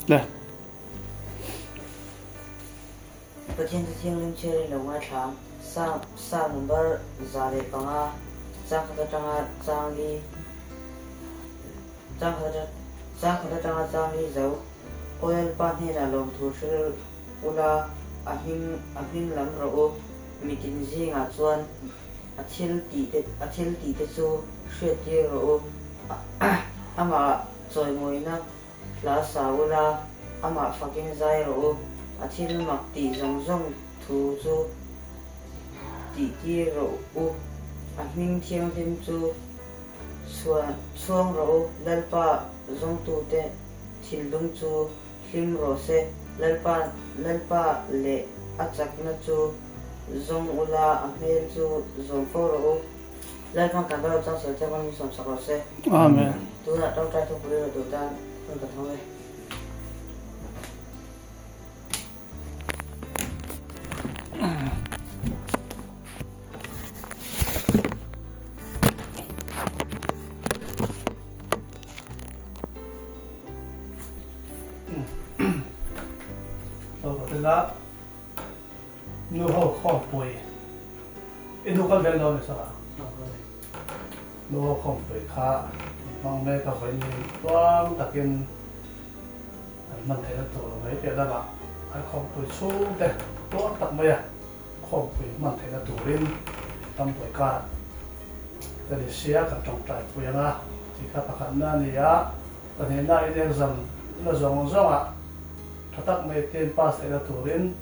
Le. Pathian chu thianghlim chhiarin lo ngaithla ang. Psalm, Psalm number 105, chang khat atanga chang li, chang khat atang, chang khat atanga chang li zo, Aw Lalpa hnenah lawmthu hril ula, a hming, a hming lam rawh u, mitin zingah chuan a thil tih te, a thil tih te chu hriattir rawh u, amah chawimawina Hla sa ula, amah fakin zai rawh u, a thil mak tih zawng zawng thu chu tih tir rawh u, a hming thianghlim chu chhuang rawh u, Lalpa zawngtute thinlung chu hlim rawh se, Lalpa Lalpa leh a chakna chu zawng ula, a hmel chu zawm fo rawh u. Lalpan kan ro chang sel thiam min sawm sak rawh se. Amen. Tunah tawngtai thupui ro duh tan hun ka thawng e. Nu ho khawmpui i nu kal vel lo ni sawh a? Nu ho khawmpui kha an hmang mek a vawiin hi tluang takin an hman theihna tur mai piah lamah an khawmpui chhungte tluang tak maia khawmpui hman theihna turin tambuai kar ka ni sia kan tawngtai pui ang a tih kha pakhatna a ni a, pahnihna in exam na zawng zawngah tha tak mai ten pass theihna turin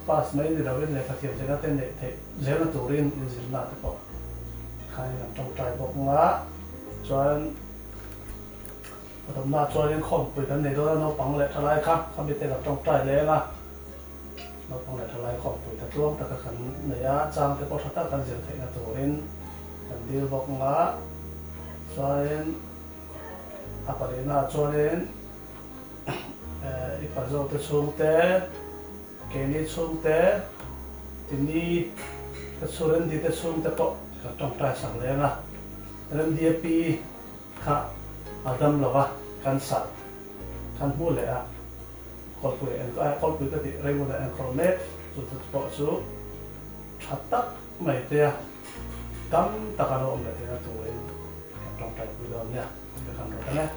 Pass mai ni loin lehkha thiam theihna te neih theih zelna turin inzirna te pawh khanin an tawngtai bawk nga. Chuan pathumna chuanin khawmpui kan nei dawn a, naupang leh thalai kha khami te kan tawngtai leng a, naupang leh thalai khawmpui ta tluang taka kan nei a, chang te pawh tha tak kan zir theihna turin kan dil bawk nga. Chuanin a palihna chuanin i pazote chhungte, Keini chhungte, Tini te chu Randy te chhungte pawh kan tawngtai sak leng a, Randy a pi kha a dam lo va, cancer kan hmu leh a, kawlpui en kawlpui ka tih Raymond a enkawl mek chu chu pawh chu tha tak mai te a dam taka lo awm leh theihna turin kan tawngtai pui dawn nia, ka kan rawt ang e.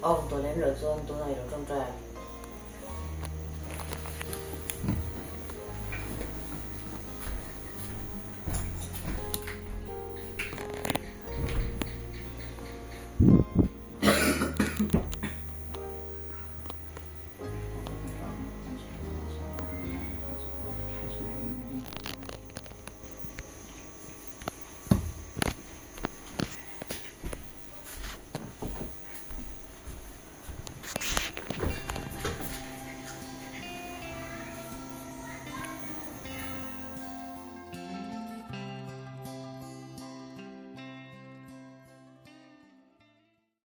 Awm tawh lem loh chuan tunah i lo tawngtai ang.